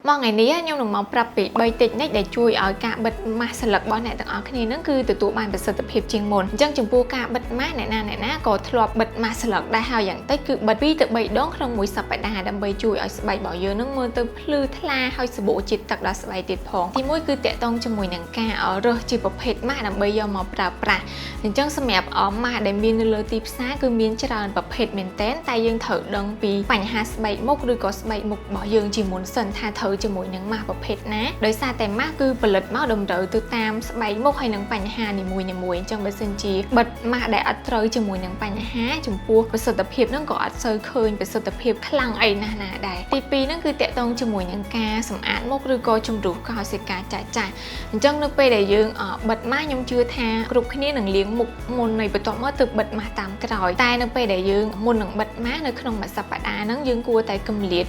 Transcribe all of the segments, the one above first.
មកថ្ងៃនេះខ្ញុំនឹងមកប្រាប់ពី3 technique ដែលជួយឲ្យការបិទម៉ាស់ស្លឹករបស់អ្នកទាំងអស់គ្នានឹងគឺទទួលបានប្រសិទ្ធភាពជាងមុនអញ្ចឹងចំពោះការបិទម៉ាស់អ្នកណាអ្នកណាក៏ធ្លាប់បិទម៉ាស់ស្លឹកដែរហើយយ៉ាងតិចគឺបិទ2ទៅ3ដងក្នុងមួយសប្តាហ៍ដើម្បីជួយឲ្យស្បែករបស់យើងនឹងមើលទៅភ្លឺថ្លាហើយសម្បូរជាតិទឹកដល់ស្បែកទៀតផងទីមួយគឺតាក់ទងជាមួយនឹងការរើសជាប្រភេទម៉ាស់ដើម្បីយកមកប្រើប្រាស់អញ្ចឹងសម្រាប់ម៉ាស់ដែលមាននៅលើទីផ្សារគឺមានច្រើនប្រភេទមែនទែនតែយើងត្រូវដឹងពីបញ្ហាស្បែកមុខឬក៏ស្បែកមុខរបស់យើងជាមុនសិនថាត្រូវជាមួយនឹងម៉ាស់ប្រភេទណាដោយសារតែម៉ាស់គឺផលិតមកតម្រូវទៅតាមស្បែកមុខហើយនឹងបញ្ហានីមួយៗអញ្ចឹងបើសិនជាបិទម៉ាស់ដែលអត់ត្រូវជាមួយនឹងបញ្ហាចំពោះប្រសិទ្ធភាពហ្នឹងក៏អត់សូវឃើញប្រសិទ្ធភាពខ្លាំងអីណាស់ណាដែរទី2ហ្នឹងគឺតាក់ទងជាមួយនឹងការសម្អាតមុខឬក៏ជំរុះកោសិកាចាស់ចាស់អញ្ចឹងនៅពេលដែលយើងបិទម៉ាស់ខ្ញុំជឿថាគ្រប់គ្នានឹងលាងមុខមុននៃបន្ទាប់មកទើបបិទម៉ាស់តាមក្រោយតែនៅពេលដែលយើងមុននឹងបិទម៉ាស់នៅក្នុងមួយសប្តាហ៍ហ្នឹងយើងគួរតែកម្លាត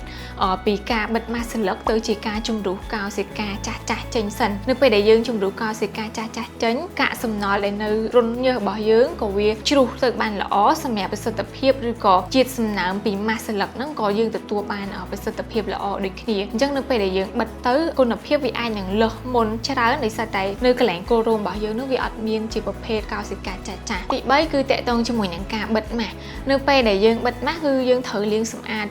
ពីការបិទម៉ាស់ស្លឹកទៅជាការជំរុះកោសិកាចាស់ចាស់ចេញសិននៅពេលដែលយើងជំរុះកោសិកាចាស់ចាស់ចេញកាកសំណល់ដែលនៅរន្ធញើសរបស់យើងក៏វាជ្រុះទៅបានល្អសម្រាប់ប្រសិទ្ធភាពឬក៏ជាតិសំណើមពីម៉ាស់ស្លឹកហ្នឹងក៏យើងទទួលបានប្រសិទ្ធភាពល្អដូចគ្នាអញ្ចឹងនៅពេលដែលយើងបិទទៅគុណភាពវាអាចនឹងលើសមុនច្រើនដោយសារតែនៅកន្លែងគល់រោមរបស់យើងនោះវាអត់មានជាប្រភេទកោសិកាចាស់ចាស់ទី3គឺតាក់ទងជាមួយនឹងការបិទម៉ាស់នៅពេលដែលយើងបិទម៉ាស់គឺយើងត្រូវលាងសម្អាត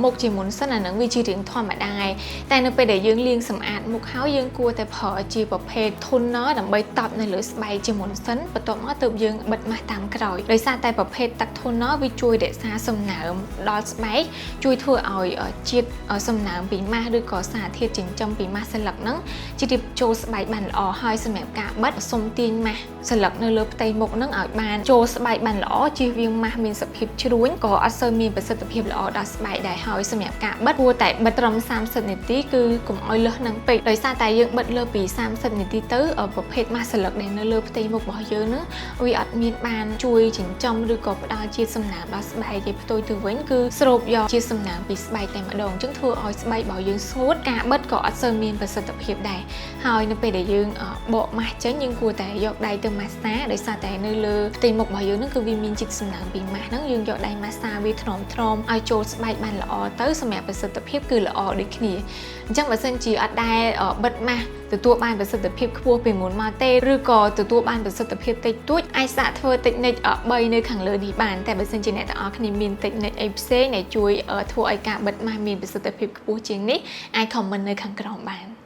មុខជាមុនសិនអាហ្នឹងវាជារឿងធម្មតាឯងតែនៅពេលដែលយើងលាងសម្អាតមុខហើយយើងគួរតែប្រើជាប្រភេទ toner ដើម្បីតប់នៅលើស្បែកជាមុនសិនបន្ទាប់មកទើបយើងបិទម៉ាស់តាមក្រោយដោយសារតែប្រភេទទឹក toner វាជួយរក្សាសំណើមដល់ស្បែកជួយធ្វើឲ្យជាតិសំណើមពីម៉ាស់ឬក៏សារធាតុចិញ្ចឹមពីម៉ាស់ស្លឹកហ្នឹងជ្រាបចូលស្បែកបានល្អហើយសម្រាប់ការបិទសុំទាញម៉ាស់ស្លឹកនៅលើផ្ទៃមុខហ្នឹងឲ្យបានចូលស្បែកបានល្អជៀសវាងម៉ាស់មានសភាពជ្រួញក៏អត់សូវមានប្រសិទ្ធភាពល្អដល់ស្បែកដែរហើយសម្រាប់ការបិទគួរតែបិទត្រឹម30នាទីគឺកុំឲ្យលើសនឹងពេកដោយសារតែយើងបិទលើសពី30នាទីទៅប្រភេទម៉ាស់ស្លឹកដែលនៅលើផ្ទៃមុខរបស់យើងហ្នឹងវាអត់មានបានជួយចិញ្ចឹមឬក៏ផ្ដល់ជាតិសំណើមដល់ស្បែកទេផ្ទុយទៅវិញគឺស្រូបយកជាតិសំណើមពីស្បែកតែម្ដងអញ្ចឹងធ្វើឲ្យស្បែករបស់យើងស្ងួតការបិទក៏អត់សូវមានប្រសិទ្ធភាពដែរហើយនៅពេលដែលយើងបកម៉ាស់ចេញយើងគួរតែយកដៃទៅម៉ាស្សាដោយសារតែនៅលើផ្ទៃមុខរបស់យើងហ្នឹងគឺវាមានជាតិសំណើមពីម៉ាស់ហ្នឹងយើងយកដៃម៉ាស្សាវាថ្នមថ្នមឲ្យចូលស្បែកបានល្អទៅសម្រាប់ប្រសិទ្ធភាពគឺល្អដូចគ្នាអញ្ចឹងបើសិនជាអត់ដែលបិទម៉ាស់ទទួលបានប្រសិទ្ធភាពខ្ពស់ពីមុនមកទេឬក៏ទទួលបានប្រសិទ្ធភាពតិចតួចអាចសាកធ្វើ technique 3នៅខាងលើនេះបានតែបើសិនជាអ្នកទាំងអស់គ្នាមាន technique អីផ្សេងដែលជួយធ្វើឲ្យការបិទម៉ាស់មានប្រសិទ្ធភាពខ្ពស់ជាងនេះអាច comment នៅខាងក្រោមបាន។